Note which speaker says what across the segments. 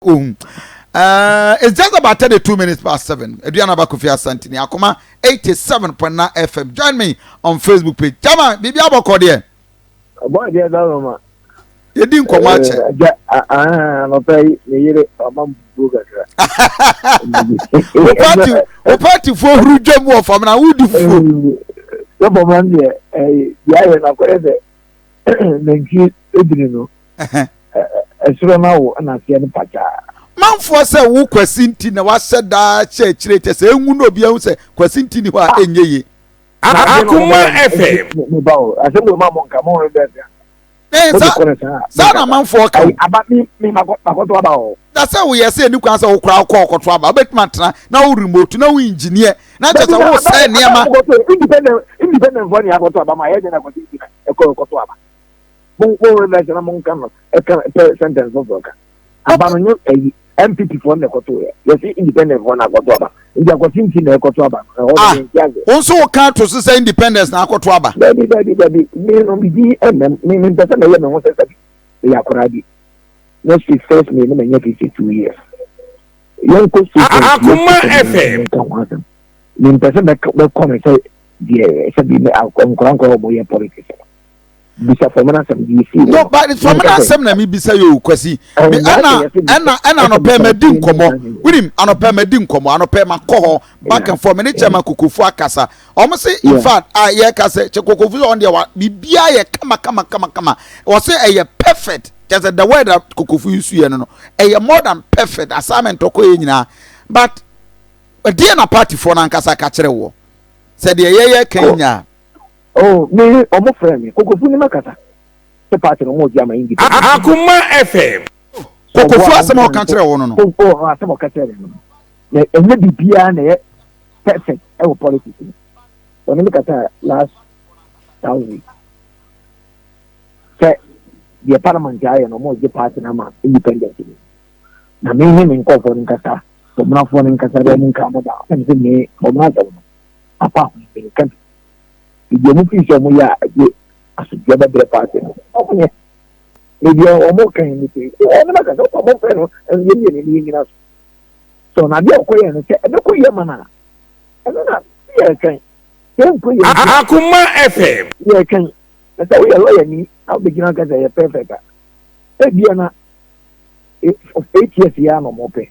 Speaker 1: Ohun. It's just about 32 minutes past 7. Aduana Bakofi Asantini, Akoma 87.9 FM. Join me on Facebook page. Chama, Bibi Aboko deɛ.
Speaker 2: Ɔbɔ deɛ da no ma.
Speaker 1: Yɛdi nkɔmɔ akyɛ.
Speaker 2: Agya, anɔpa yi, me yere, ɔma m fufuo kakra.
Speaker 1: Wo party, wo party fo huru dwam wɔ fam na wodi fufuo.
Speaker 2: Sɛ fam no deɛ, deɛ ayɛ no akɔyɛ sɛ nantwie edini no. Ɛsoro no awo na aseɛ no pakyaa.
Speaker 1: Manfoɔ sɛ wo Kwasi nti na wahyɛ daa hyɛ akyire kyɛ sɛ enwu na obi ahu sɛ Kwasi nti ni hɔ a ɛnyɛ yie.
Speaker 3: Akoma FM.
Speaker 2: Me ba o, asɛm wei ma mo nka mo ho bɛɛ sɛ.
Speaker 1: Ee sa saa na amanfoɔ ka o.
Speaker 2: Aba mi mi makɔto aba o.
Speaker 1: Na sɛ woyɛ sɛ ɛni kwan sɛ wokora wokɔ ɔkɔto aba wobɛtumi atena na wo remote na wo engineer na kyɛ sɛ wosɛe nneɛma.
Speaker 2: Independent independent foɔ ne akɔto aba ma yɛ de na kɔto ɛkɔ ɛkɔto aba. Mo mo reverse na mo nka no ɛka pɛ sentence foforɔ ka. Aba no nye ɛyi NPP foɔ na ɛkɔto yɛ. Yɛsi independent foɔ na akɔto aba. Nti akɔsi nti na ɛkɔto aba no. Ɛhɔ no nti ase.
Speaker 1: Wo nso wo ka to so sɛ independence na akɔto aba.
Speaker 2: Dabi dabi dabi mi no mi di ɛmɛm mi mi mpɛ sɛ mɛyɛ mi ho sɛ sɛbi meyɛ akwadaa bi. Next week first May no mɛnyɛ 52 years. Yɛn kɔ station
Speaker 3: Akoma FM.
Speaker 2: Nka ho asɛm. Mi mpɛ sɛ mɛkɔ no sɛ deɛ sɛbi nkwadaa nkwadaa wɔn yɛ politics no. Bisa fam no asɛm deɛ esi
Speaker 1: No, but fam no asɛm na mebisa yi o, Kwasi. Ɛna ɛna ɛna anɔpɛ ma di nkɔmɔ. Wonim anɔpɛ ma di nkɔmɔ, anɔpɛ ma kɔ hɔ back and forth. Me ne kyɛ ma kokofo akasa. Wɔn se in fact a yɛ ka sɛ kyɛ kokofo sɛ wɔn deɛ wa biribiara yɛ kama kama kama kama. Wɔn se ɛyɛ perfect. Kyɛ sɛ the word a kokofo yi su yɛ no no ɛyɛ more than perfect assignment ɔkɔ yɛ nyinaa. But ɛdeɛ na partyfoɔ no ankasa ka kyerɛ wɔ sɛ deɛ yɛyɛ kan nyinaa.
Speaker 2: Oh, me, ɔmo frɛ me. Kokofu ni makasa. Sɛ party no ɔmo gye ama independent.
Speaker 3: Akoma FM.
Speaker 1: Kokofu asɛm a ɔka kyerɛ wo no no.
Speaker 2: Oh, oh, asɛm a ɔka kyerɛ me no. Na ɛnyɛ biribiara na ɛyɛ perfect ɛwɔ politics mu. Ɔne me kasa last Thursday. Sɛ deɛ parliament ayɛ no ɔmo gye party no ama independent no. Na me ne me nkɔfoɔ no nkasa, ɔmonafoɔ no nkasa deɛ ɔmo nka mo da. Ɛna sɛ me ɔmo asɛm no apa ho menka bi. Deɛ wɔn fii sɛ wɔn yɛ a ɛde asomdwoeɛ bɛbrɛ party no, wɔn nyɛ. Na deɛ wɔn ka yi ne sɛ, wɔn bɛka sɛ wɔn fɛ no yɛ yie ne yɛ nyina so. So na adeɛ ɔkɔ yɛ no sɛ ɛbɛkɔ yie ma no a, ɛno na yɛ twɛn. Sɛ nkɔ yie nso
Speaker 3: Akoma FM.
Speaker 2: yɛ twɛn. Na sɛ woyɛ lawyer ni na wobɛgyina ka sɛ ɛyɛ perfect a, ebia na 8 years yɛ a na wɔn pɛ.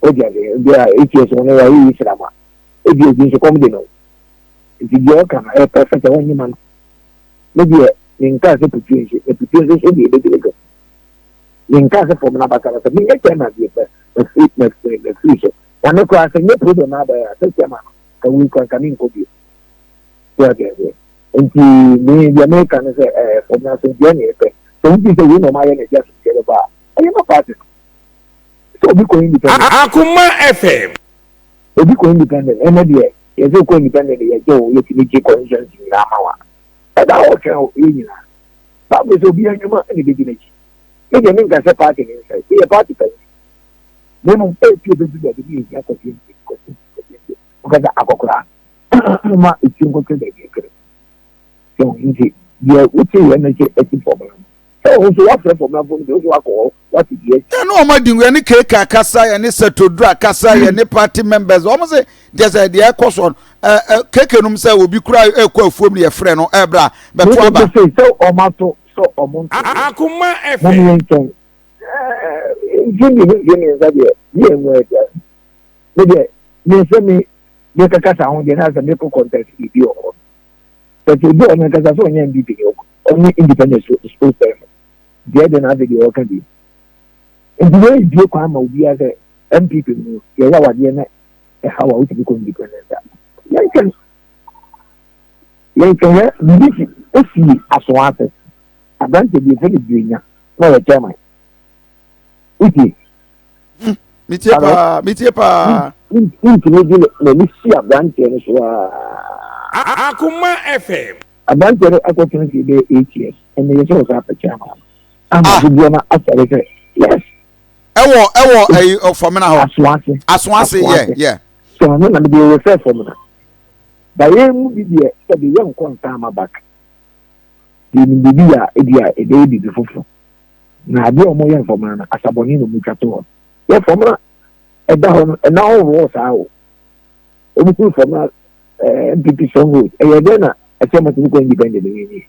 Speaker 2: Wogye aseɛ, ebia 8 years wɔn yɛ ayi srama. Ebia obi nso kɔm de no. Nti deɛ ɔka no ɛyɛ perfect a wɔnyɛ ma no. Me deɛ menkaa sɛ putuo nso, na putuo nso so deɛ ɛbɛgyina dwa. Menkaa sɛ fam no abasabasa, menyɛ chairman deɛ pɛ, mafiri mafiri mafiri so. Na me koraa sɛ nyɛ problem aba a, sɛ chairman no, ka wei koraa nka menkɔ bio. So ate aseɛ? Nti me deɛ meka no sɛ ɛɛ fam no asomdwoeɛ na yɛpɛ. Sɛ wogye sɛ wei na ɔma ayɛ na ɛde asomdwoeɛ bɛba a, ɛyɛ ma party no. Sɛ obi kɔ independent.
Speaker 3: Akoma FM.
Speaker 2: Obi kɔ independent ɛnɛ deɛ yɛsɛ wokɔ independent yɛgye wo yɛtumi gye constituency nyinaa ma wa ɛda hɔ twɛn wo yɛ nyinaa bible sɛ obi anwuma ɛna ɛbɛdi n'akyi me deɛ menka sɛ party ne nsɛe meyɛ party panyin na mmom ɛpie bɛdu baabi ne yɛhia kɔsi nti kɔsi nti kɔsi nti woka sɛ akɔkora ma ɛti nkɔtwe baabi ɛkere so nti deɛ wote yɛ no sɛ ɛti fam no sɛ wo nso woafrɛ fam no afo no deɛ wo nso woakɔ hɔ woate deɛ asi.
Speaker 1: Yɛne wɔn adi yɛne KK akasa yɛne Setoduro akasa yɛne party members wɔn se deɛ sɛ deɛ ɛkɔ soɔ no ɛɛ ɛ KK nom sɛ obi kura ɛkɔ afuom ne yɛfrɛ no ɛbra bɛto aba.
Speaker 2: Mese sɛ wɔn ato sɛ wɔn nto
Speaker 3: Akoma
Speaker 2: mom
Speaker 3: FM.
Speaker 2: yɛn nkyɛn ɛɛ mfie mmienu mfie mmiɛnsa deɛ ne yɛn ngu ɛdeɛ me deɛ me sɛ me me kaka sa ho deɛ na sɛ me kɔ contest biribi wɔ hɔ but obi a ɔno ankasa sɛ ɔnyɛ NPP ni ɔne independent spokesperson deɛ de na afei deɛ ɔka bi nti wei bie kwan ma obiara sɛ NPP mu yɛyɛ awadeɛ na ɛha wa wotumi kɔ independent a yɛntwɛn yɛntwɛn hɛ biribi si esi aso ase aberante bi efe ne birenya na ɔyɛ chairman wotie.
Speaker 1: Metie paa, metie paa.
Speaker 2: Ntumi di n'ani si aberanteɛ no so aa.
Speaker 3: Akoma FM.
Speaker 2: Aberanteɛ no akɔtena fie bɛyɛ 8 years ɛnna yɛ sɛ ɔsɛ apɛkyɛ ama no ama ah. dodoɔ no asɔre sɛ yes.
Speaker 1: Ɛwɔ ɛwɔ ɛyi fɔmina hɔ.
Speaker 2: Asoase.
Speaker 1: Asoase yɛ yɛ.
Speaker 2: Sɛ ɔno na mede refer fɔmina. Ba yɛn mu bi deɛ sɛbi yɛn nkɔ nsa ama back. Yɛn biribi a ebi a ɛbɛyɛ biribi foforɔ. Na adeɛ a wɔyɛ mfɔmena no, asabɔne na wɔtwa to hɔ. Yɛ fɔmena ɛda hɔ no, ɛna hɔ wɔ saa o. Wɔn kuru fɔmena ɛɛ NPP stronghold. Ɛyɛ dɛn na ɛsɛ wɔn atumi kɔ independent ɛyɛ nie.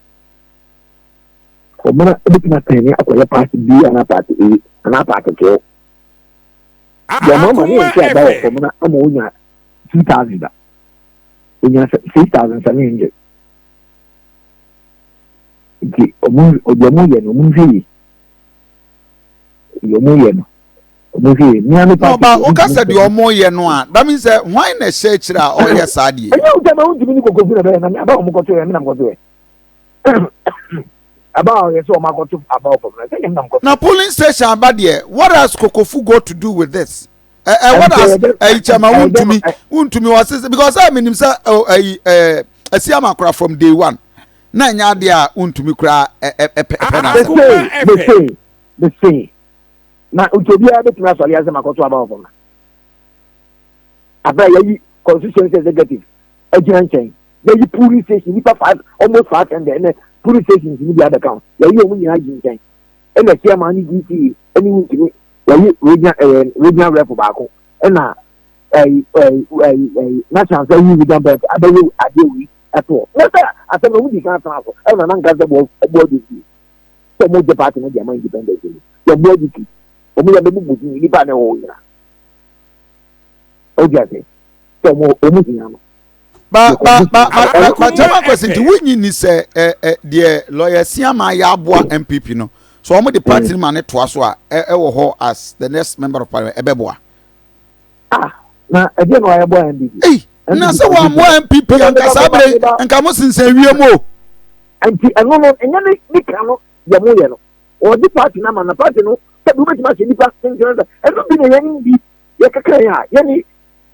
Speaker 2: Fɔmena ebetumi atɛn ne akɔyɛ party B anaa party A anaa party K. Deɛ ɔmo ama ne yɛn nso aba wɔ fɔmena ama onya 2,000 da. Onya 6,700. Nti ɔmo deɛ ɔmo yɛ no ɔmo nhwɛ yie. Deɛ ɔmo yɛ no ɔmo nhwɛ yie. Mmea no
Speaker 1: party. Ɔba woka sɛ deɛ ɔmo yɛ no a that means sɛ hwan na ɛhyɛ akyire a ɔyɛ saa deɛ.
Speaker 2: Ɛnyɛ wo sɛ ma wontumi ne kokofu na bɛyɛ na me aba ɔmo kɔto yɛ me na mekɔto yɛ. Aba a ɔyɛ sɛ ɔmo akɔto aba wɔ fam no sɛ nyɛ me na mekɔto.
Speaker 1: Na polling station aba deɛ what has kokofu got to do with this? Ɛ ɛ what has ɛyi kyɛma wontumi wontumi wɔ sisi because ɛ menim sɛ ɛyi ɛ ɛsi ama kora from day one na ɛnyɛ adeɛ a wontumi koraa ɛpɛ ɛpɛ na asɛm.
Speaker 2: Mese mese mese na nti obiara bɛtumi asɔre asɛm akɔto aba wɔ fam na abɛ yɛyi constituency executive agyina nkyɛn yɛyi polling station nipa five almost 500 ɛnɛ polling stations ni bi abɛka ho yɛyi wɔn nyinaa gyi nkyɛn ɛna chairman ne dc ɛne wuntumi yɛyi regional ɛɛ regional rep baako ɛna ɛyi ɛyi ɛyi ɛyi national sɛ yi regional rep abɛyɛ adeɛ wei ɛtoɔ na sɛ asɛm na wɔn di kan atena so ɛna na nka sɛ bɔ ɛbɔ adi fi sɛ wɔn gye party no de ama independence no yɛ bɔ adi fi wɔn yɛ bɛbu busu nipa na ɛwɔ nyina ɔdi ase sɛ wɔn wɔn hia no.
Speaker 1: Ba ba ba ba ba kyɛn akwasi nti wonyi ni sɛ ɛ ɛ deɛ lɔya siama yɛ aboa NPP no so wɔn de party no ma ne toa so a ɛ ɛwɔ hɔ as the next member of parliament ɛbɛboa.
Speaker 2: Ah na ɛdeɛ na wayɛ boa NPP.
Speaker 1: Ei na sɛ wɔn amoa NPP anka saa bere nka mo sensɛn wiem o.
Speaker 2: Nti ɛno no ɛnyɛ ne ne ka no deɛ mo yɛ no wɔde party no ama na party no sɛ bi wobɛtumi ahyɛ nipa tenten sɛ ɛno bi na yɛn bi yɛkeka yɛn a yɛne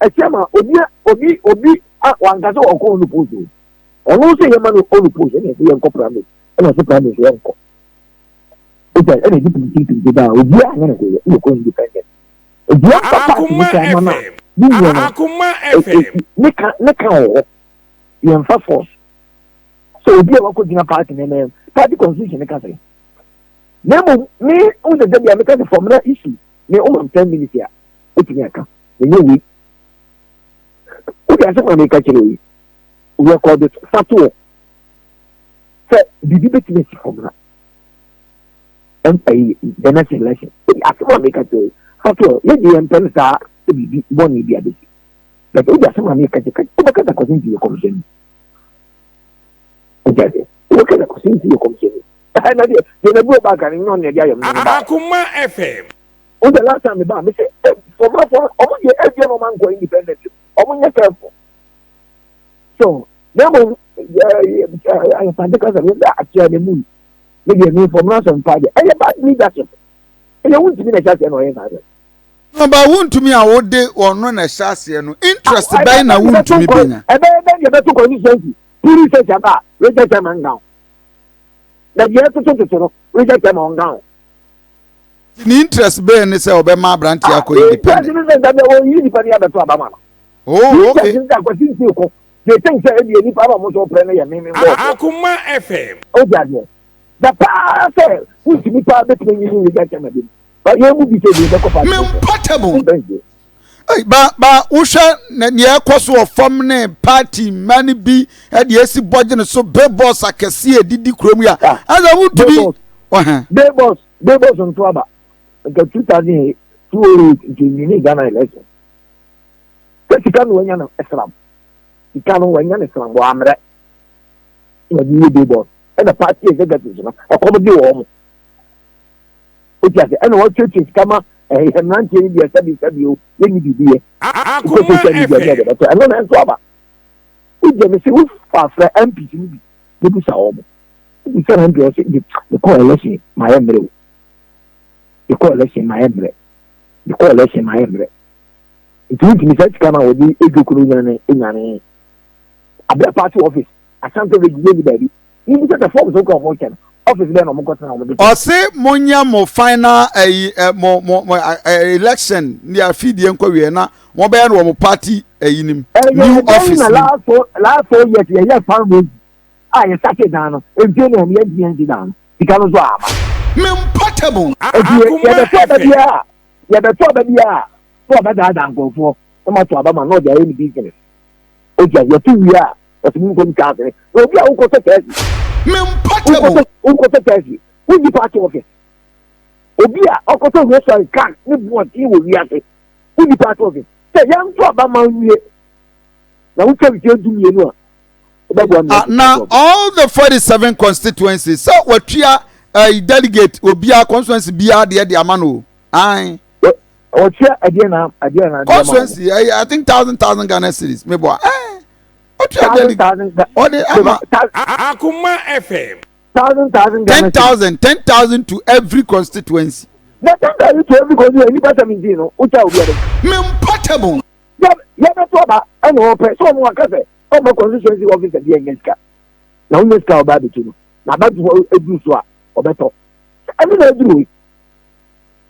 Speaker 2: ɛkyɛ ma obi obi obi a wanka sɛ ɔkɔ ɔno post o ɔno sɛ yɛma no ɔno post ɛna ɛsɛ yɛnkɔ primary ɛna ɔsɛ primary sɛ yɛnkɔ ɛsɛ ɛna ɛdi pinti pinti daa obi a anyɛ ne hwee ɛna ɔkɔ independent obi a mfa party ne ka ama no a ne nua no ne ka ne ka wɔ hɔ yɛnfa force sɛ obi a wakɔ gyina party ne nan party constitution ne ka sɛ na mmom me n sɛ sɛ bia meka sɛ fam na issue me womam 10 minutes a wotumi aka ɛnyɛ wei wode asɛm a meka kyerɛ yi record fa toɔ sɛ biribi bɛtumi asi fam na ɛyi the next election wode asɛm a meka kyerɛ yi fa toɔ yɛde yɛn mpɛ no saa sɛ biribi bɔne bi abɛsi but wode asɛm a meka kyerɛ wobɛka sɛ kɔsɛ nti yɛ kɔmhyɛni wode aseɛ wobɛka sɛ kɔsɛ nti yɛ kɔmhyɛni ɛna deɛ deɛ na bi wɔ baaka no nyɛ ɔno na ɛde ayɛ mo no ba.
Speaker 3: Akoma FM.
Speaker 2: O the last time ba me say fɔmafɔ ɔmo deɛ ɛdeɛ na ɔmo ankɔ independent ɔmo nyɛ careful so na mo ɛɛ ɛɛ asante kasa mi sɛ akyea ne mu yi ne deɛ mi fɔm n'asɛm pa deɛ ɛyɛ bad leadership ɛyɛ wuntumi na ɛhyɛ aseɛ na ɔyɛ saa deɛ.
Speaker 1: Ɔba wuntumi a wode ɔno na ɛhyɛ aseɛ no interest bɛn na wuntumi benya.
Speaker 2: Ɛbɛyɛ bɛn deɛ ɛbɛto constituency polling station ba region chairman nka ho na deɛ ɛtoto toto no region chairman nka ho.
Speaker 1: Ne interest bɛyɛ ne sɛ ɔbɛma aberante akɔ independent.
Speaker 2: Interest ne sɛ sɛ ɔyi nipa ni abɛto abama no.
Speaker 1: Oh okay.
Speaker 2: Interest ne sɛ akwasi nti ko. They think sɛ ebi nipa na ɔmo nso pɛ no yɛ mímí bɔ.
Speaker 3: Akoma FM.
Speaker 2: O di adeɛ. Na paa sɛ wuntumi paa bɛtumi nyi ne region chairman bi mu. Ba yɛn mu bi sɛ ebi bɛkɔ party.
Speaker 1: Memportable. Ba ba wohwɛ nea ɛkɔ so wɔ fam ne party mma no bi de esi bɔgye so billboards akɛseɛ edidi kurom yi a ɛsɛ wotumi.
Speaker 2: Billboards billboards nto aba nka 2008 nti nwini Ghana election sɛ sika no wanya no ɛsram sika no wanya no sram wɔ amrɛ na de yɛ billboard ɛna party executives no ɛkɔm de wɔn mo o ti ase ɛna wɔtwetwe sika ma ɛyɛ mmeranteɛ yi deɛ sɛbi sɛbi o yɛnni biribi yɛ wokɔ social media ne ɛde bɛtɔ ɛno na ɛnso aba wogyɛ me sɛ wofa frɛ MPs no bi na bisa wɔn mo wobisa na MP ɔsɛ mekɔ election ma yɛ mmerɛ o mekɔ election ma yɛ mmerɛ mekɔ election ma yɛ mmerɛ nti wontumi sɛ sika no a wɔde edwo kuro nyane nyane abɛ party office Asante region yɛ ni baabi yìí sɛ forms wokɔ ɔmo kyɛ no office bɛɛ na ɔmo kɔ tena ɔmo de.
Speaker 1: Ɔse mo nyɛ mo final ɛyi ɛ mo mo mo ɛ election ní afidie nkɔ wie na wɔn bɛyɛ no wɔ mo party ɛyi nim new office
Speaker 2: nim. Last 4 years yɛ yɛ fundraising a yɛ sake dan no mfie na yɛ nti yɛn ti dan no sika no nso ama.
Speaker 1: Me mpɔtam. Mpɔtamu.
Speaker 2: Eti yɛbɛto aba biara yɛbɛto aba biara na ɔbɛdaadaa nkurɔfoɔ na mato aba ma na ɔde ayɛ ne business. Eti yɛto wie a ɔsɛ mu nkɔm twa asene na obi a wokɔtɔ taxi.
Speaker 1: Mpɔtamu.
Speaker 2: Wokɔtɔ taxi wonni party office. Obi a ɔkɔtɔ restaurant car ne boɔden wɔ wiase wonni party office. Sɛ yɛnto aba ma nwie na wotwa mfeɛ 12 a.
Speaker 1: Ah, na all the 47 constituencies sɛ watua uh, delegate obiara constituency biara deɛ de ama no ae.
Speaker 2: Ɔtua ɛdeɛ na ɛdeɛ na
Speaker 1: constituency ɛyɛ I think thousand thousand Ghana cedis meboa ɛɛ ɔtua delegate ɔde ama.
Speaker 3: Akuma FM.
Speaker 2: Thousand thousand Ghana
Speaker 1: 10,000, 10,000 to every constituency.
Speaker 2: Na 10,000 to every constituency nipa 17 no wotwa obi ɛde.
Speaker 1: Mempɔtɛbo.
Speaker 2: Yɛbɛto aba ɛna ɔpɛ sɛ ɔmo aka sɛ ɔma constituency officer bi ɛnyɛ sika na wonya sika a ɔba abɛtu no na abɛto hɔ aduru so a ɔbɛtɔ ɛno na aduru yi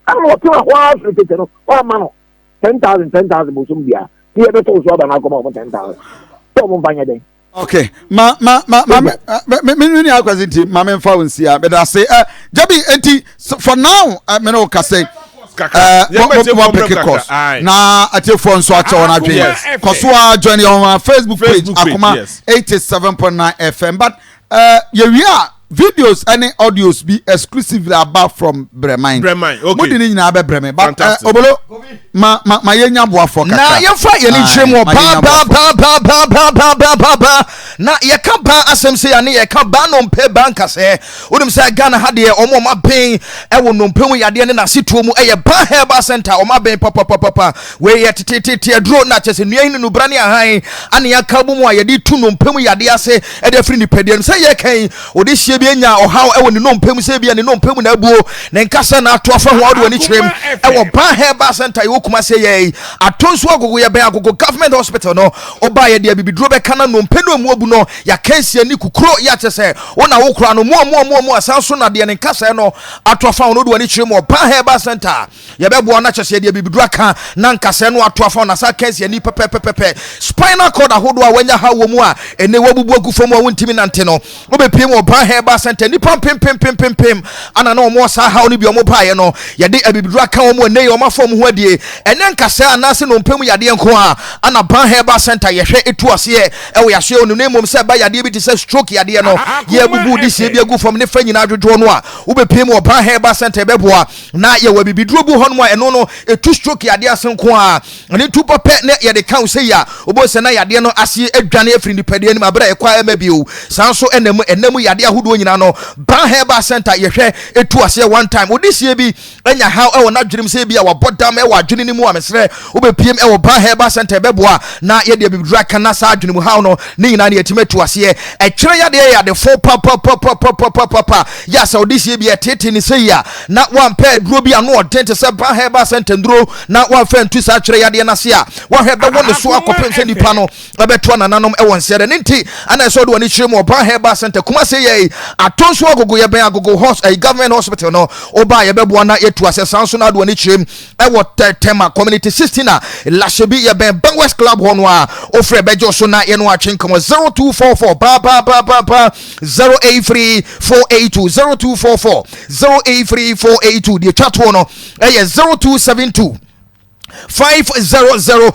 Speaker 2: ɛna ɔtena hɔ ara firi tete no ɔama no 10,000 10,000 bosom biara ne yɛbɛtɔ wo so aba no akɔma ɔmo 10,000 sɛ ɔmo mfa nyɛ dɛn.
Speaker 1: Okay, ma ma ma ma me me me nua akwasi nti ma me nfa wo nsia meda ase ɛ jabi nti for now me ne wo kasa yi mo mo pick course na atiefoɔ nso akyɛ wɔn adwene kɔ so a join yɛn on Facebook page Akoma 87.9 FM but yɛwie a videos ɛne audios bi exclusively aba from Breman
Speaker 3: Breman okay
Speaker 1: mo de ne nyinaa bɛ brɛ me but obolo ma ma ma yɛnya boafoɔ kakra
Speaker 4: na yɛmfa yɛn nkyerɛ mu ba ba ba ba ba ba ba ba ba ba na yɛka ba asɛm sɛ yɛne yɛka ba nnompe ba nkasɛɛ wonim sɛ Ghana ha deɛ ɔmo ɔmo aben ɛwɔ nnompe mu yadeɛ ne n'asetuo mu ɛyɛ ba herbal center ɔmo aben papapapapa wei yɛ tetetete aduro na kyɛ sɛ nnua yi ne nubra ne ahan ane aka bɔ mu a yɛde tu nnompe mu yadeɛ ase ɛde afiri nipadua no sɛ yɛka yi ɔde hyia bi anya ɔhaw ɛwɔ ne nnompe mu sɛ ebia ne nnompe mu na abuo ne nkasa na ato afa ho a wode w'ani kyerɛ mu ɛwɔ Ban Herbal Center yɛwɔ Kumase yɛ yi ato nso agogo yɛbɛn Agogo Government Hospital no ɔbaa yɛde abibiduro bɛka na nnompe no emu abu no yɛaka nsia ne kukuro yɛ akyɛ sɛ wo na wo kora no mu amu amu amu asan so na deɛ ne nkasa no ato afa ho no wode w'ani kyerɛ mu wɔ Ban Herbal Center Yɛbɛboa no akyɛ sɛ yɛde abibiduro aka na nkasɛɛ no ato afa na saa kansi ani pɛpɛpɛpɛpɛ. Spinal cord ahodoɔ a wanya haw wɔ mu a ɛnɛ wabubu agu fam a wontumi nante no, wobɛpie mu wɔ Ban Herbal Center. Nnipa mpempempempempem ana na wɔn wɔ saa haw no bi wɔn baeɛ no, yɛde abibiduro aka wɔn ɛnɛ yi wɔn afa wɔn ho adie. Ɛnyɛ nkasɛɛ anaasɛ nnompe mu yadeɛ nko a ana Ban Herbal Center yɛhwɛ ɛtu aseɛ ɛwɔ yasoɛ onim na mmom sɛ ɛba yadeɛ bi te sɛ stroke yadeɛ no, yɛabubu de sie bi agu fam ne fa nyinaa dwodwoɔ no a, wobɛpie mu wɔ Ban Herbal Center ɛbɛboa. Na yɛwɔ abibiduro bi hɔnom a ɛno no ɛtu stroke yadeɛ ase nko a ɛne tu bɔ pɛ na yɛde ka wo sɛ yi a wobɛhu sɛ na yadeɛ no ase adwane afiri nipadua no mu aberɛ a ɛkɔ a ɛma bio. Saa nso ɛna mu ɛna mu yadeɛ ahodoɔ nyinaa no Ban Herbal Center yɛhwɛ ɛtu aseɛ one time. Wode sie bi anya haw ɛwɔ n'adwenem sɛ bi a wabɔ dam ɛwɔ adwene no mu a mesrɛ wobɛpiem ɛwɔ Ban Herbal Center ɛbɛboa na yɛde abibiduro aka na saa adwene mu haw no ne nyinaa no yɛtumi atu aseɛ. Ɛtwerɛ yadeɛ yɛ adefo papapapapapapa yɛ a sɛ wode sie bi ɛtete ne sɛ yi a na wampɛ aduro bi ano ɔden te sɛ Ban Herbal Center nnuro na wamfa ntu saa kyerɛ yadeɛ no ase a, wahwɛ bɛwɔ ne so akɔpem sɛ nipa no ɛbɛtoa nananom ɛwɔ nseɛ dɛ ne nti ana ɛsɛ ɔde w'ani kyerɛ mu wɔ Ban Herbal Center Kumase yɛ yi ato nso agogo yɛbɛn Agogo hos ɛyi government hospital no ɔba a yɛbɛboa na yɛtu asɛ saa nso na ade w'ani kyerɛ mu ɛwɔ Tɛtɛma community 16 a Lashebi yɛbɛn Ban West Club hɔ no a ofrɛ bɛgye so na yɛno atwe nkɔmɔ 0244 ba ba ba ba ba 083 482 0244 083 482 deɛ twa toɔ no ɛyɛ 0272 500012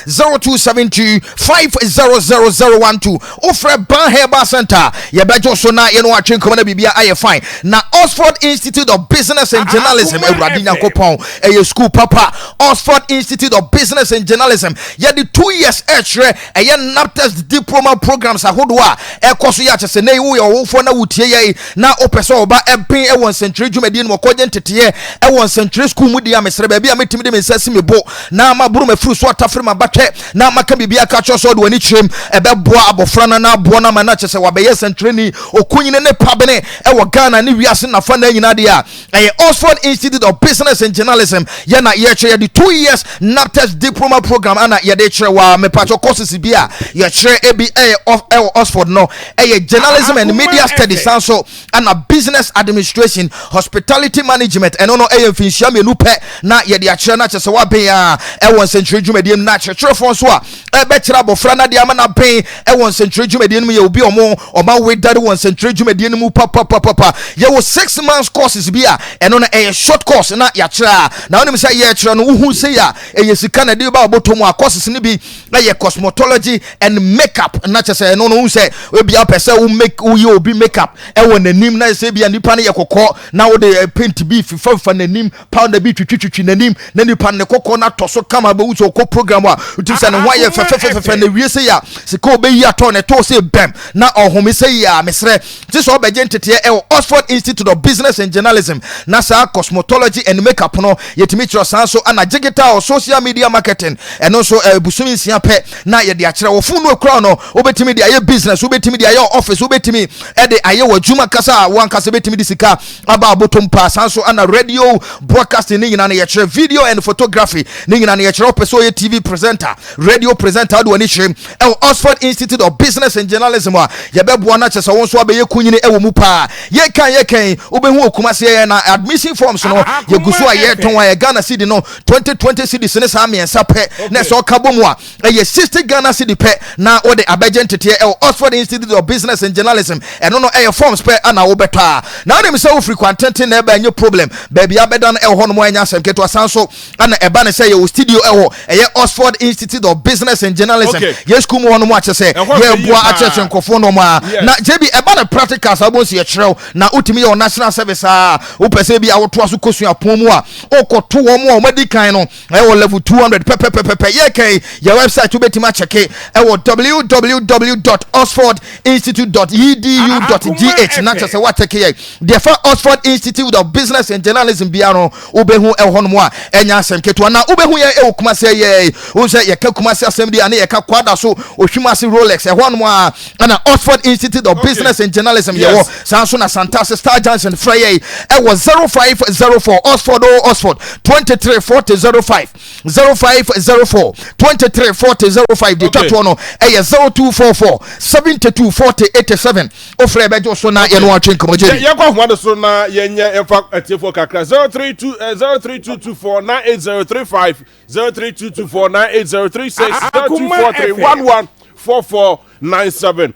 Speaker 4: 0272 500012 wofrɛ Ban Herbal Center yɛbɛgye so na yɛne watwe nkɔmɔ na biribia ayɛ fine. Na Oxford Institute of Business and Journalism awurade nyankopɔn ɛyɛ school papa. Oxford Institute of Business and Journalism yɛde 2 years ɛkyerɛ ɛyɛ NAPTES diploma programs ahodoɔ a ɛkɔ so yɛ akyɛ sɛ nɛ woyɛ ɔwofoɔ na wotie yɛi na wopɛ sɛ ɔba ɛben ɛwɔ nsɛntwerɛ dwumadie no mu ɔkɔgye nteteɛ ɛwɔ nsɛntwerɛ sukuu mu deɛ a mesrɛ baabi a mɛtumi de me nsa si me bo na maboro mafiri so atafere mabatwɛ na maka biribi aka kyerɛ sɛ ɔde w'ani kyerɛm ɛbɛboa abɔfra no na aboa no ama no akyɛ sɛ wabɛyɛ nsɛntwerɛni ɔkunyini ne pabene ɛwɔ Ghana ne wiase nafa na nyinaa deɛ a ɛyɛ Oxford Institute of Business and Journalism yɛ na yɛkyerɛ yɛde 2 years NAPTES diploma program ana yɛde kyerɛ wa mepatwɔ courses bi a yɛkyerɛ ebi ɛyɛ ɛwɔ Oxford no ɛyɛ journalism and media studies, san so ana business administration, hospitality management. Ɛno no ɛyɛ mfinhyia 2 pɛ na yɛde akyerɛ na kyɛ sɛ waben a ɛwɔ nsɛnkyerɛ dwumadie mu. Na akyerɛkyerɛfoɔ nso a ɛbɛkyerɛ abɔfra no adeɛ ama no aben ɛwɔ nsɛnkyerɛ dwumadie no mu yɛ obi a ɔmo ɔma wedare wɔ nsɛnkyerɛ dwumadie no mu papapapapa. Yɛwɔ 6 months courses bi a ɛno no ɛyɛ short course na yɛakyerɛ a, na wonim sɛ yɛkyerɛ no, wohu sei a ɛyɛ sika na ɛde ba wobɔtɔ mu a. Courses no bi ɛyɛ cosmetology and makeup, na kyɛ sɛ ɛno no wohu sɛ ebia wopɛ sɛ wo make, woyɛ obi makeup ɛwɔ n'anim, na sɛ ebia nipa no yɛ kɔkɔɔ na wode paint bi fifafifa n'anim, powder bi twitwitwitwi n'anim, na nipa ne kɔkɔɔ no atɔ so kama, bɛwu sɛ ɔkɔ program a wotim sɛ ne ho ayɛ fɛfɛfɛfɛ. Na wie sɛ yɛ a sika ɔbɛyi atɔ ne tɔɔ sɛ bɛm na ɔhome sɛ yi a, mesrɛ nti sɛ ɔbɛgye nteteɛ ɛwɔ Oxford Institute of Business and Journalism na saa cosmetology and makeup no yɛtumi kyerɛ. Saa nso ana digital social media marketing, ɛno nso bosome 6 pɛ na yɛde akyerɛ. Wɔ phone no ekura no, wobɛtumi de ayɛ business, wobɛtumi de ayɛ office, wobɛtumi ɛde ayɛ wɔ adwuma kasa a wankasa bɛtumi de sika aba abotom paa. Saa nso ana radio broadcasting ne nyinaa no yɛkyerɛ, video and photography ne nyinaa no yɛkyerɛ. Wopɛ sɛ ɔyɛ TV presenter, radio presenter, wode w'ani kyerɛ ɛwɔ Oxford Institute of Business and Journalism a, yɛbɛboa no akyɛ sɛ wo nso abɛyɛ kunyini ɛwɔ mu paa. Yɛkan yɛkan wobɛhu okuma se yɛn na admission forms no yɛgu so a yɛtɔn a yɛ Ghana cedi no 20 20 cedis ne saa mmiɛnsa pɛ, na ɛsɛ ɔka bɔ mu a ɛyɛ 60 Ghana cedi pɛ na wode abɛgye nteteɛ ɛwɔ Oxford Institute of Business and Journalism. Ɛno no ɛyɛ forms pɛ ana wobɛtɔ a, na wonim sɛ wofiri kwantenten na ɛba, ɛnyɛ problem. Baabi abɛda no ɛwɔ hɔ nom, ɛnyɛ asɛm ketewa. San so ana ɛba ne sɛ yɛwɔ studio ɛwɔ ɛyɛ Oxford Institute of Business and Journalism, yɛ school mu hɔ nom, akyɛ sɛ yɛboa akyerɛkyerɛ nkɔfoɔ nom a. Na gye ɛba no practical saa, wobɛhu sɛ yɛkyerɛw na wotumi yɛ wɔ national service a wopɛ sɛ bi a wotoa so kɔsua pɔn mu a, wokɔto wɔn mu a wɔmadi kan no ɛwɔ level 200 pɛpɛpɛpɛ. Yɛkɛn yɛ website, wobɛtumi akyɛke ɛwɔ www.oxfordinstitute.edu.gh na kyɛ sɛ woakyɛke yɛ deɛ fa Oxford Institute of Business and Journalism bia no, wobɛhu ɛwɔ hɔnom a ɛnyɛ asɛm ketewa. Na wobɛhu yɛn ɛwɔ Kumase. Yɛ wo sɛ yɛka Kumase asɛm bi a, ne yɛka Kwada so Ohwim ase Rolex, ɛhɔ nom a ɛna Oxford Institute of Business and Journalism yɛwɔ. Saa nso na Santase Star Junction, frɛ yɛ ɛwɔ 0504, Oxford o, Oxford 23 40 05, 0504 23 40 05. Deɛ twa toɔ no ɛyɛ 0244 72 40 87. Wofrɛ, ɛbɛgye wo so na yɛne watwe nkɔmmɔ gye.
Speaker 3: Yɛnkɔ ahoma no so na yɛnyɛ yɛmfa atiefoɔ kakra. 032 03224 98035, 03224 98036, 0243 114497.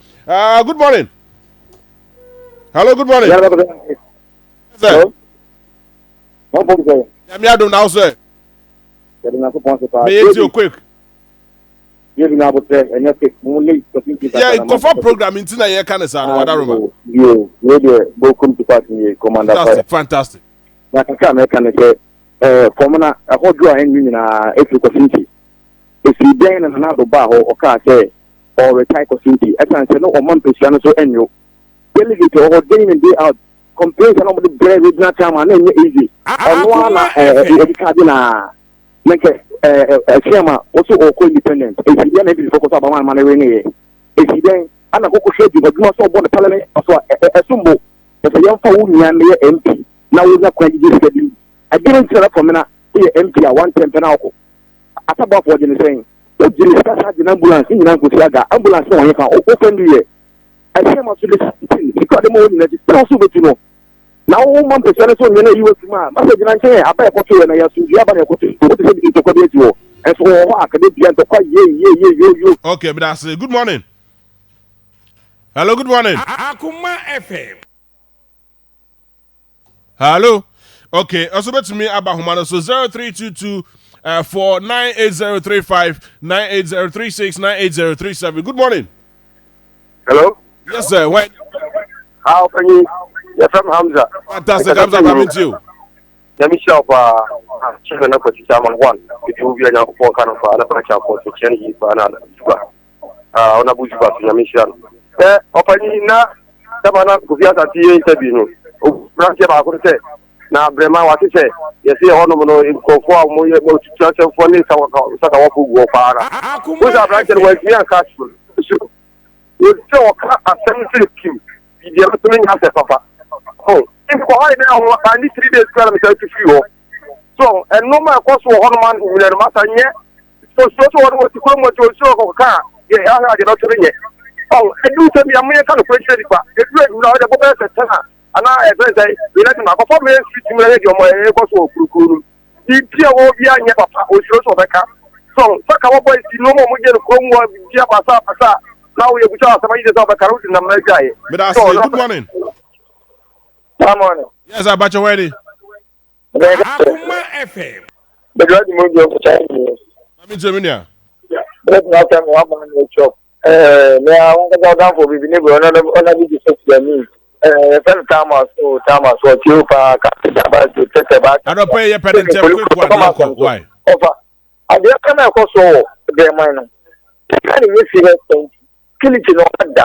Speaker 3: Good morning. Hello, good morning. Sir. Nyame adom, na wo sɛ meyɛ ti o quick.
Speaker 5: Yɛbi na abotire ɛnyɛ quick mo late kɔsi nti.
Speaker 3: Yɛ nkɔfa program nti na yɛka ne saa no wadaroma.
Speaker 5: Yo, wei deɛ bokum to party yɛ commander fire.
Speaker 3: Fantastic, fantastic.
Speaker 5: Na kakra a mɛka ne sɛ fɔm na ɛhɔ dwo a ɛnwi nyinaa ɛfiri kɔsi nti ɛfiri dɛn na Nana Ado baa hɔ, ɔkaa sɛ ɔretae kɔsi nti ɛsiane sɛ na ɔma mpɛsua no so ɛnwo delegate wɔ hɔ day in and day out complaints na wɔde brɛ regional chairman na ɛnyɛ easy. Ɔno ara na ɛdi ka de na na nkɛ ɛfiam a wɔso ɔkɔ independent esi dɛn na NPP fo kɔ so abama ama no wene yɛ esi dɛn ana kɔkɔ hwɛ adwuma adwuma so ɔbɔ ne parliament so a ɛsom bo sɛ yɛmfa wo nua no yɛ MP na wonya kwan gyegye sika bi ɛdeɛ ntina na fɔmena woyɛ MP a one term pɛ na wokɔ ataboafoɔ gye ne sɛn, wogye ne sika saa gye no ambulance ne nyinaa nkosi aga ambulance ne wɔnyɛ fa wofɛn du yɛ ɛhyɛ ma so de sika de ma wɔ nyinaa akyi sɛ wo so wobɛtu no na wo ma mpɛsua no so nyɛ no ayi wafi mu a masɛ gyina nkyɛn ɛ aba ɛkɔto yɛ na yɛ asomdua aba na ɛkɔto wote sɛ ntɔkwa bi asi hɔ ɛnso wɔ hɔ a kɛdɛ bia ntɔkwa yie yie yie yo yo.
Speaker 3: Okay, but that's good morning. Hello, good morning.
Speaker 6: Akuma FM.
Speaker 3: Hello. Okay, also betumi aba homa no so 0322 4 98035, 98036, 98037. Good morning.
Speaker 5: Hello.
Speaker 3: Yes, sir. When?
Speaker 5: How can you? You're from Hamza.
Speaker 3: Fantastic. Hamza, coming to you.
Speaker 5: Nyame hyira wo paa. Kyerɛ na kwasi chairman one. Ebi wo bia Nyankopɔn ka no paa na fa kyɛ akɔ so kyerɛ no yie paa na zuba. Ah, ɔna bu zuba so Nyame hyira no. Sɛ ɔpanyin na sɛba na Kofi Asante yɛ interview no, oburanteɛ baako no sɛ na brɛma wate sɛ yɛsɛ yɛ hɔnom no nkurɔfoɔ a wɔyɛ tutu asɛmfoɔ ne sakawafo gu hɔ paa na. Wo sɛ aberanteɛ no wantumi anka so. Wɔsɛ ɔka asɛm sɛ kim deɛ bɛtumi nyɛ asɛ papa. Oh, nkɔ hɔ yɛ ho ani 3 days kura na mesɛ tu firi hɔ. So ɛnoma ɛkɔ so wɔ hɔnom nyina no masa nyɛ osuo so wɔn wɔsi kurom wɔsi osuo kɔkɔ a yɛ ahwɛ adeɛ bɛtɔ nyɛ. Ɔn edu sɛ mi amoyɛ ka no kura kyerɛ nipa edu edu na ɔde bɔ bɛyɛ sɛ 10 a anaa ɛfɛn sɛ 11 akɔfɔ mɛ street mu na yɛ deɛ ɔmo ɛkɔ so wɔ kurukuru no.
Speaker 6: Biribi a ɔwɔ biara nyɛ papa, osuro sɛ ɔbɛka. So Sakawa boys yi nneɛma a wɔyɛ no kurom hɔ biribiara basaa basaa na woyɛ bisa asɛm ayi sɛ ɔbɛka no wode nam na adwaeɛ.
Speaker 3: Meda ase. Good morning.
Speaker 6: Good morning.
Speaker 3: Yes, abakyɛ wɔ ɛni.
Speaker 6: Akoma
Speaker 3: FM.
Speaker 6: Bɛdwa di mu di ɔkɔkya yi.
Speaker 3: Mami nkyɛn mi nua.
Speaker 6: Bɛdwa di asɛm wa ma ni chop. Ɛɛ me a wankasa ɔdanfo bibi ne bro ɔno ɔna bi gyesɛ tiani. Ɛɛ yɛfɛ no Thomas o Thomas ɔtie o paa kapita ba tɛtɛ ba.
Speaker 3: Adɔpɛ yɛ pɛ ne ntɛm quick one yɛ kɔ why.
Speaker 6: Ɔfa adeɛ kan na ɛkɔ so wɔ Brɛman no. Sika ne nyɛ serious thing. Security na ɔma da.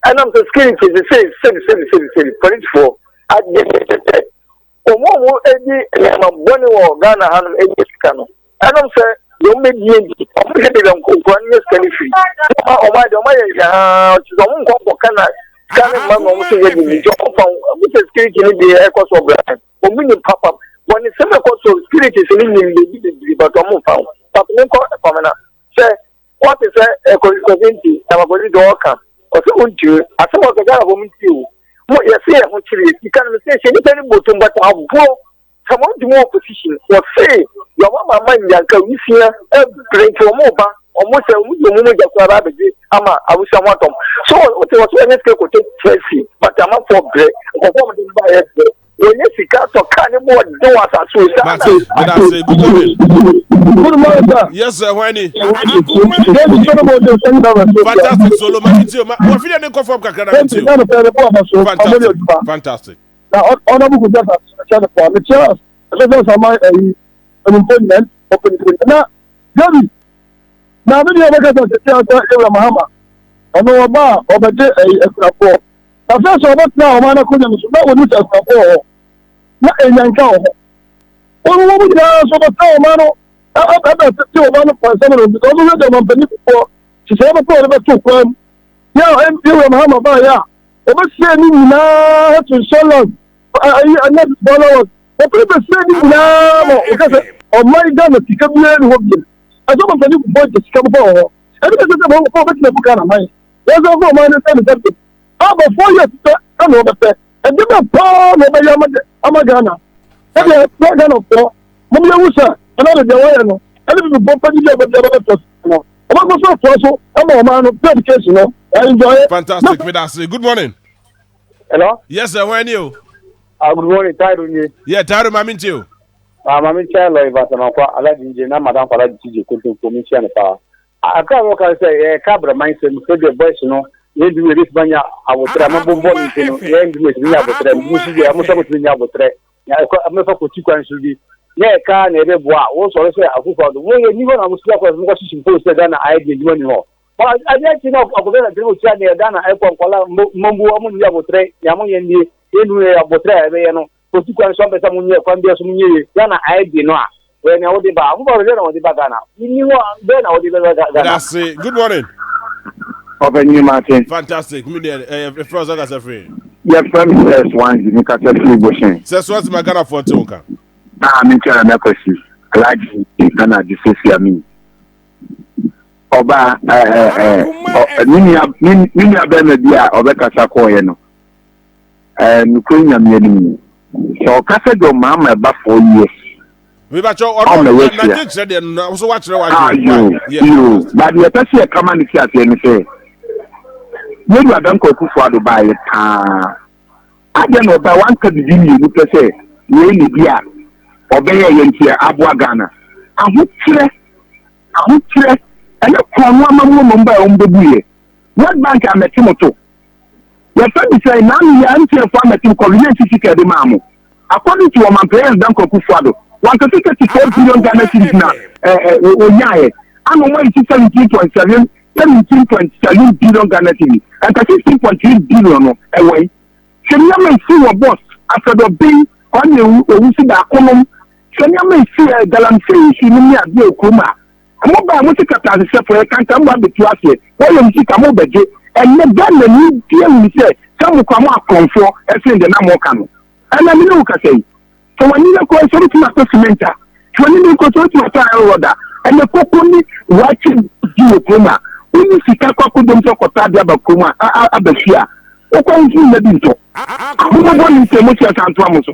Speaker 6: Ɛnam sɛ security sɛ sɛ sɛbi sɛbi sɛbi sɛbi polisifoɔ adeɛ sɛ Wɔn a wɔdi nneɛma bɔne wɔ Ghana hanom nya sika no, ɛnam sɛ deɛ wɔbɛdie nti, wɔhwɛ baabi a nkokoa no nya sika no firi. Wɔma wɔn ayɛ deɛ wɔayɛ nhwɛhaa, kyerɛ sɛ wɔn nkɔ nkɔka na sika no mma na wɔn nso nyɛ de nti wɔmfa wɔn sɛ security no deɛ ɛkɔ so ɔbra wɔn nim papa wɔn nsɛm ɛkɔ so security sɛ ne nim baabi bebree but wɔn mfa ho. Papa ne nkɔ Kwamina sɛ Wɔte sɛ Kwasi nti na Kwasi deɛ ɔka ɔsɛ ɔntumi asɛm ɔka Ghana fo nti o mo yɛse yɛ ho kyerɛ sika no mesɛ hyɛ nipa no bɔtom but aboɔ sɛ mo ntumi wɔ position wɔse yɛ ɔmo ama ama nyanka wisia ɛbrɛ nti ɔmo ba ɔmo sɛ ɔmo de ɔmo mogya koraa ba abɛgye ama awusia ho atɔm so wote wɔ so wɔnyɛ sika kɔtɔ Chelsea but amanfoɔ brɛ nkɔfoɔ ɔmo de ba yɛ brɛ Wɔnyɛ sika tɔ kaa ne bo ɔden wɔ asase o saa na.
Speaker 3: Mate, medase, good morning.
Speaker 7: Good morning, sir.
Speaker 3: Yes, sir, why ni?
Speaker 7: David Solomon de sani na wɛso.
Speaker 3: Fantastic, Solo, ma mi ti o, ma wɔfi de ne nkɔ fam kakra na mi ti o. Fantastic, fantastic.
Speaker 7: Na ɔna bu kuta sa kyɛ ne pɔ, me kyerɛ ɛsɛ sɛ sama ɛyi ɛnumfo nyɛ ɔpɛnifo na David na mi ni ɔbɛka sɛ sɛ sɛ Ewura Mahama ɔno ɔba a ɔbɛgye ɛyi akunafoɔ. Afei sɛ ɔbɛtena ɔman no akonnwa no so na wɔnim sɛ akunafoɔ wɔ hɔ na ɛnyanka wɔ hɔ. Wɔn wɔn nyinaa nso bɛtena ɔman no ɛbɛtete ɔman no pansam no because wɔhwɛ deɛ ɔmampanin fofoɔ hyehyɛ bɛpɛ wɔde bɛto kwan mu. Yɛ a Ewura Mahama baeɛ a wɔbɛsie ne nyinaa health insurance ayi nurses allowance wɔpere bɛsie ne nyinaa ma wɔka sɛ ɔman Ghana sika biara ni hɔ bio. Ɛsɛ ɔmampanin fofoɔ gye sika bɛfa wɔ hɔ. Ɛne bɛsɛ sɛ wɔbɛtena bu Ghana man. Wɔn sɛ wɔfa ɔman no sɛ ne sɛ Aba 4 years pɛ ɛna ɔbɛpɛ. Ɛde bɛ paa na ɔbɛyɛ ama ama Ghana. Ɛdeɛ ɛsɛ Ghana foɔ mo yɛ wu sɛ ɛna de deɛ wɔyɛ no ɛne bibi bɔ mpa gidi ɔbɛbi ɔbɛbɛ tɔ no. Ɔbɛkɔ so atoa so ama ɔman no pay education no enjoy.
Speaker 3: Fantastic, medase. Good morning.
Speaker 6: Hello?
Speaker 3: Yes, sir. When you?
Speaker 6: Good morning, Tairo nye.
Speaker 3: Yeah, Tairo, mami nti o.
Speaker 6: Ah, mami nkyɛn lɔ Ivan Samankwa, Alhaji Nje, na madam Alhaji TJ Kontompo, mi nkyɛn no paa. Akra wɔ ka sɛ yɛka abraman sɛm sɛdeɛ boys no yɛn dum yɛbɛtumi anya abotrɛ a mobobɔ no nti no yɛn dum yɛtumi nya abotrɛ mo nso deɛ mo sɛ motumi nya abotrɛ na ɛkɔ mɛfa kɔti kwan so bi na ɛka na ɛbɛboa wo sɔre sɛ akufo ado mo yɛ ni hɔ na mo sika kɔ mo kɔ hyehyɛ mpo sɛ Ghana ayɛ deɛ adwuma ni hɔ adeɛ akyi na akɔfɛ na tɛnɛ otua deɛ Ghana ɛkɔ nkɔla mmambu ɔmo nni abotrɛ nea mo yɛ nie yɛn dum yɛ abotrɛ a ɛbɛyɛ no Kosi kwan so ampɛ sɛ mo nyɛ kwan bia so mo nyɛ yie Ghana ayɛ den no a wɔyɛ nea wode ba a mo ba bɛ na wɔde ba Ghana ni hɔ a bɛɛ na wɔde bɛba Ghana.
Speaker 3: Medase good morning.
Speaker 2: Ɔpanyin Martin.
Speaker 3: Fantastic me deɛ ɛyɛ efrɛ ɔsɛ kasa firi.
Speaker 2: Yɛfrɛ me sɛ Swansea me kasa firi Boshen.
Speaker 3: Sɛ Swansea ma Ghana foɔ nte wo nka.
Speaker 2: Ah me nkyɛn na Kwasi Alhaji Ghana de sɛsi ami. Ɔba ɛɛ ɛɛ ne nua ne nua bɛrima bi a ɔbɛkasa kɔɔyɛ no. Ɛɛ nokorɛ Nyame anim ni, sɛ ɔka sɛ deɛ ɔmaa ma ɛba 4 years
Speaker 3: ɔmmɛyɛ hwee a,
Speaker 2: ah yoo yoo, but deɛ yɛpɛ sɛ yɛka ma no te aseɛ ne sɛ, yɛn Wura Dankwa Akufo Addo baeɛ paa, adɛn na ɔbaeɛ wanka biribi mmienu pɛ sɛ wei ne bi a ɔbɛyɛeɛ nti aboa Ghana? Ahokyerɛ, ahokyerɛ, ɛne korɔno amammuo mmom baeɛ wɔn bɛbuiɛ. World Bank ammɛte mo to. Yɛfrɛ bi sɛn? Naanu yi a MTN fo amɛtem kɔ relay si sika ɛde maa mo. According to Ɔmanpanin Dankwa Akufo Addo, wankasa 34 billion Ghana cedis na eh, eh, wɔnyaeɛ. Ana wɔn ayi si 17.7 17.7 billion Ghana cedis. Ɛnka 16.3 billion no ɛwɔ yi. Hwɛ nneɛma esi wɔ bus, Afɛdɔben, Kwame Owusu baako nom. Hwɛ nneɛma esi ɛ galamsey issue nom ne adeɛ wɔ kurom a. Mo baa mo sika taasesɛfoɔ yɛ kanka mo abɛtu aseɛ wɔyɛ mo sika mo bɛgye ɛnɛ Ghana ni bia hunu sɛ sɛ mo kora mo akorɔmfoɔ ɛsen deɛ na mo ka no ɛnɛ me ne wo kasa yi sɛ w'ani bɛkɔ sɛ wobɛtumi atɔ cement a sɛ w'ani bɛkɔ sɛ wobɛtumi atɔ iron rod a ɛnɛ koko ne wakye di wɔ kurom a wonni sika kɔ akɔdom sɛ kɔtɔ adeɛ aba kurom a aba fie a wokɔ nso nna bi ntɔ ahomɔbɔ ne nsɛm mo hyɛ santoa mo so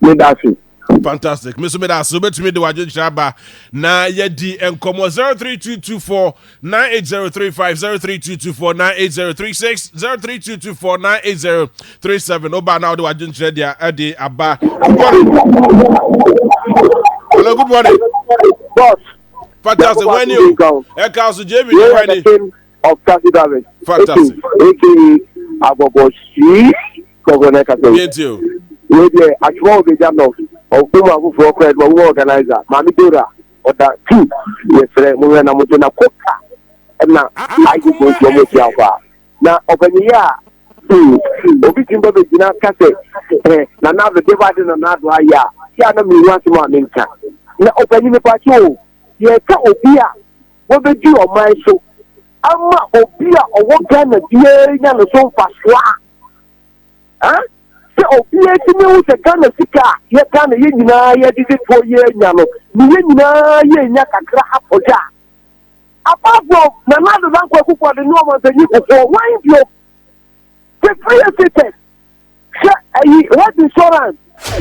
Speaker 2: meda ase.
Speaker 3: Fantastic. Me so meda ase. Wobɛtumi de w'adwenkyerɛ aba na yɛdi nkɔmmɔ. 03224 98035, 03224 98036, 03224 98037. Woba na wode w'adwenkyerɛ de ɛde aba. Good morning. Hello, good morning.
Speaker 6: Boss.
Speaker 3: Fantastic. When you? Ɛka so JB ne wani.
Speaker 6: Of taxi drivers.
Speaker 3: Fantastic.
Speaker 6: Aka Agogo Sii Kɔkɔ na ɛkasa yi.
Speaker 3: Yɛnti o.
Speaker 6: Wei deɛ atwoma wɔ bɛgya nɔ ɔmo afoforɔ kora ɛduma ɔmo organizer Maame Dora ɔda tu yɛsrɛ mo hwɛ na mo na koka ɛna ayi ko nti ɔmo tia hɔ a na ɔpanyin yi a obi ti ba bɛgyina ka sɛ ɛ Nana Addo de ba de Nana Addo ayɛ a yɛ a na mehu asɛm a menka na ɔpanyin mepa kyɛ o yɛka obi a wɔbɛdi ɔman so ama obi a ɔwɔ Ghana biara nya ne so mfasoɔ a, sɛ obiara tumi hu sɛ Ghana sika a yɛ Ghana yɛn nyinaa yɛdede toɔ yɛnya no, ne yɛn nyinaa yɛnya kakra apɔgya a. Apart from Nana Addo Dankwa Akufo-Addo ne Ɔmanpanyin Kufuor, hwan bio? Sɛ free SHS, Hwɛ ayi health insurance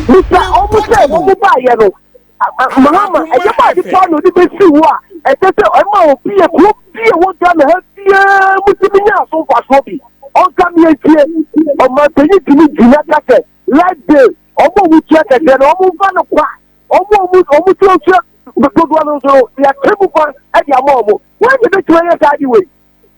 Speaker 6: misa ɔmo sɛ ɔmo baayɛ no Mahama ɛyɛ ba ade paa na ɔde bɛsi hɔ a ɛsɛ sɛ ɛma obi a kuro bi a ɛwɔ Ghana ha biara mu tumi nya so mfasoɔ bi ɔnka me ntie. Ɔmanpanyin tumi gyina ka sɛ light bill ɔmo a wɔtua kɛseɛ no ɔmo mfa no kwa, ɔmo a ɔmo ɔmo tuatua dodoɔ no nso no yɛate mu fa de ama ɔmo. Wɔn na ɛbɛtumi ayɛ saa ade wei.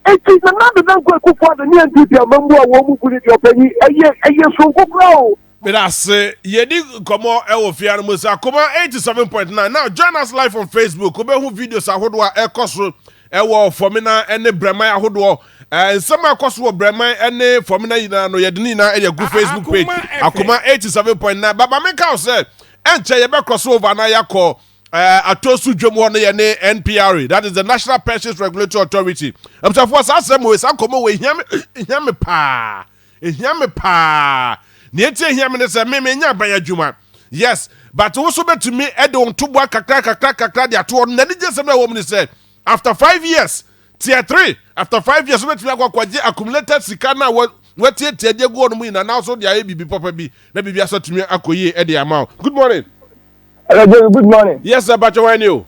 Speaker 6: Enti Nana Addo Dankwa Akufo Addo ne NPP amammuo a wɔn mu bu no deɛ ɔpanyin, ɛyɛ ɛyɛ soronko koraa o.
Speaker 3: Meda ase. Yɛdi nkɔmmɔ wɔ fie ano mu sɛ Akoma 87.9. Now join us live on Facebook. Wobɛhu videos ahodoɔ a ɛkɔ so wɔ Fɔmina ne Brɛman ahodoɔ. Nsɛm a ɛkɔ so wɔ Brɛman ne Fɔmina nyinaa no, yɛde ne nyinaa de agu Facebook page Akoma 87.9. Baba menka wo sɛ ɛnkyɛ yɛbɛkɔ so over na yɛakɔ Atosu dwam hɔ no yɛ ne NPRA, that is the National Pensions Regulatory Authority. Abusuafoɔ, saa asɛm wei, saa nkɔmmɔ wei, ehia me, ehia me paa, ehia me paa. Nea eti ehia me ne sɛ me menya aban adwuma. Yes, but wo so betumi de wo ntoboa kakra kakra kakra de ato hɔ. Na anigye sɛm na ɛwɔ mu ne sɛ after 5 years, tier 3, after 5 years wobɛtumi akɔ akɔgye accumulated sika no a watiatia de agu hɔ no mu nyinaa na so de ayɛ biribi papa bi na biribi asɔ tumi akɔ yie de ama wo. Good morning.
Speaker 7: Hello, Jerry. Good morning.
Speaker 3: Yes, sir. Bacho wani o.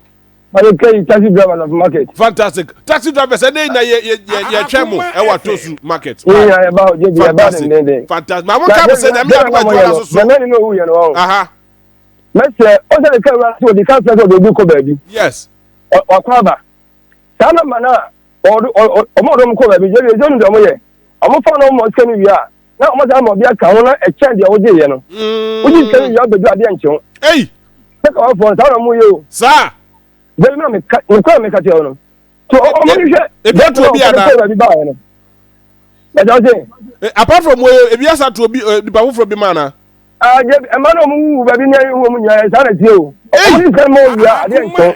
Speaker 7: My K taxi driver of market.
Speaker 3: Fantastic. Taxi drivers, ɛnna na yɛ yɛ yɛ yɛ twɛn mu ɛwɔ Atosu market.
Speaker 7: Yɛ yɛ ba o jebi yɛ ba den den den.
Speaker 3: Fantastic. Maa mo ká mi sɛ nyame adum adwuma na soso.
Speaker 7: Nyame ni n'owu yɛ no wa o.
Speaker 3: Aha.
Speaker 7: Mɛsɛ ɔsɛ de kɛwura so odi kan fɛ sɛ ɔde obi kɔ baabi.
Speaker 3: Yes.
Speaker 7: Ɔkɔ aba. Saa namba na ɔdo ɔmo ɔdɔm kɔ baabi jebi ezo nu deɛ ɔmo yɛ. Ɔmo fa na ɔmo sika no wie a na ɔmo san ma ɔbi aka ho na ɛkyɛn deɛ wogye yɛ no. Wogye sika no wie a wobɛdu adeɛ nkye ho.
Speaker 3: Ei.
Speaker 7: Sɛ ka wafoɔ no saa na ɔmo yɛ o.
Speaker 3: Saa.
Speaker 7: Dabi na meka mekɔ na meka kyerɛ wo no. So ɔmo
Speaker 3: ne
Speaker 7: hwɛ.
Speaker 3: Ebi ato obi ana.
Speaker 7: Kɔ baabi baayɛ no. Ɛsɛ ɔse.
Speaker 3: Apart from wo ebi asa to obi nipa foforɔ bi ma ana.
Speaker 7: Ah, jebi ɛma na ɔmo wuwu baabi ne ɛhu ɔmo nyinaa saa na tie o. Ɔmo ne sika no ma owia adeɛ nkye ho.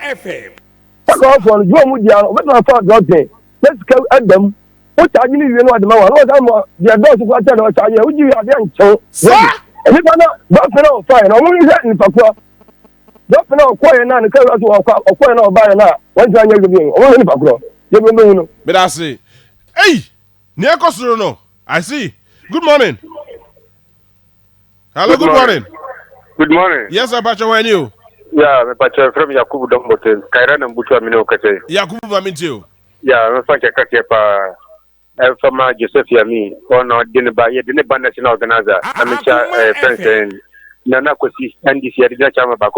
Speaker 7: Sɛ ka wafoɔ no dwuma ɔmo di ano ɔbɛtumi afa drɔten na sika ada mu. Wo charge no wie no ade ma wa na wɔsan ma deɛ dɔɔso koraa kyɛ na ɔcharge yɛ wogye wie adeɛ nkyɛw.
Speaker 3: Saa.
Speaker 7: Nipa no dɔɔso na ɔfaeɛ no ɔmo hwehwɛ nipa korɔ dɔɔso na ɔkɔɛ na ne kawura so ɔkɔ ɔkɔɛ na ɔbaeɛ na wɔn nyɛ adwuma bio ɔmo hwehwɛ nipa korɔ deɛ bi ɔmo no.
Speaker 3: Meda ase. Ei! Nea ɛkɔ soro no. I see. Good morning. Hello, good morning.
Speaker 8: Good morning.
Speaker 3: Yes, sir, Pacho, when you?
Speaker 8: Yeah, me Pacho from Yakubu Dombote. Kaira na mbutu amine okate.
Speaker 3: Yakubu Maminti.
Speaker 8: Yeah, mɛfa nkyɛ kaseɛ paa ɛmfa ma Joseph Yami, ɔna ɔde ne ba yɛde ne ba national organizer na mekyɛ fɛn sɛ Nana Kwasi NDC yɛde gyina kyama baako.